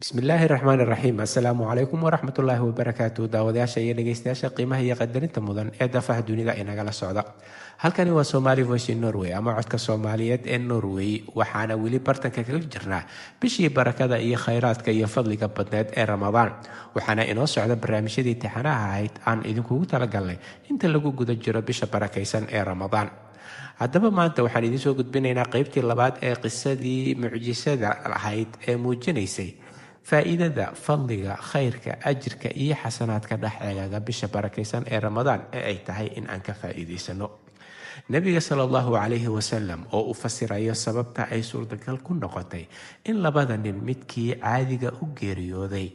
Bismillaahi raxmaani raxiim. Assalaamu calaykum waraxmatullaahi wabarakaatu. Daawadayaasha iyo dhegeystayaasha qiimaha iyo qadarinta mudan ee daafaha dunida inagala socda, halkani waa Somali Voice in Norway ama codka Soomaaliyeed ee Norway. Waxaana weli bartanka kaga jirnaa bishii barakada iyo khayraadka iyo fadliga badneed ee Ramadaan. Waxaana inoo socda barnaamijyadii taxanaha ahayd aan idinkugu talagalnay inta lagu guda jiro bisha barakaysan ee Ramadaan. Haddaba maanta waxaan idiin soo gudbinaynaa qeybtii labaad ee qisadii mucjisada ahayd ee muujinaysay faa-iidada, fadliga, khayrka, ajirka iyo xasanaadka dhex eegaga bisha barakaysan ee Ramadaan ee ay tahay in aan ka faa-iideysano. Nabiga sala Allahu calayhi wasalam oo u fasirayo sababta ay suurtagal ku noqotay in labada nin midkii caadiga u geeriyooday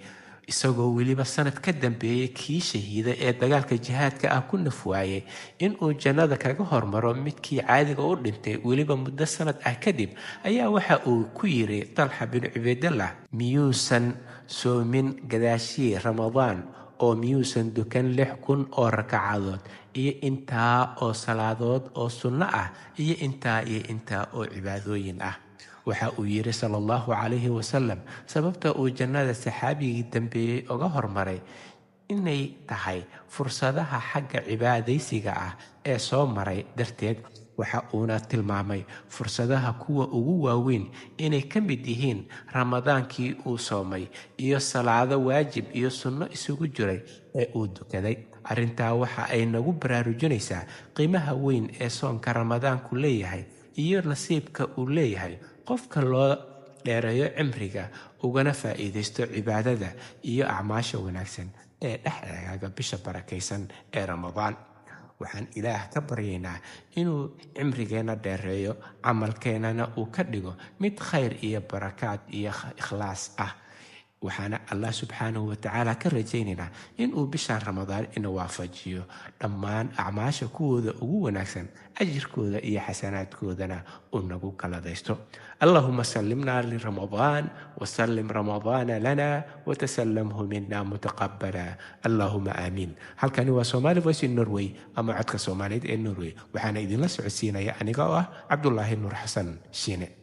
isagoo weliba sanad ka dambeeyay kii shahiiday ee dagaalka jihaadka ah ku nafwaayay inuu jannada kaga hormaro midkii caadiga u dhintay weliba muddo sanad ah kadib, ayaa waxa uu ku yiri Talxa bin Cubaydallah: "Miyuusan soomin gadaashii Ramadaan, oo miyuusan dukan 6000 oo rakacadood iyo intaa oo salaadood oo sunno ah iyo intaa iyo intaa oo cibaadooyin ah?" Waxa uu yiri sala Allahu calayhi wasalam sababta uu jannada saxaabigii dambeeyey uga hormaray inay tahay fursadaha xagga cibaadaysiga ah ee soo maray darteed. Waxa uuna tilmaamay fursadaha kuwa ugu waaweyn inay ka mid yihiin Ramadaankii uu soomay iyo salaado waajib iyo sunno isugu jiray ee uu dukaday. Arrintaa waxa ay nagu baraarujinaysaa qiimaha weyn ee soonka Ramadaanku leeyahay iyo nasiibka uu leeyahay qofka loo dheereeyo cimriga ugana faa-iideysto cibaadada iyo acmaasha wanaagsan ee dhex eegaaga bisha barakaysan ee Ramadaan. Waxaan Ilaah ka baryaynaa inuu cimrigeenna dheereeyo, camalkeennana uu ka dhigo mid khayr iyo barakaad iyo ikhlaas ah. Waxaana Allah subxaanahu watacaala ka rajaynaynaa inuu bishaan Ramadaan ina waafajiyo dhammaan acmaasha kuwooda ugu wanaagsan, ajirkooda iyo xasanaadkoodana uu nagu galadaysto. Allahuma salimna liramadaan wasalim ramadaana lana watasalamhu mina mutaqabala, allahuma aamiin. Halkani waa Somali Voice in Norway ama codka Soomaaliyeed ee Norway. Waxaana idinla socodsiinaya aniga oo ah Cabdulaahi Nuur Xasan Shiine.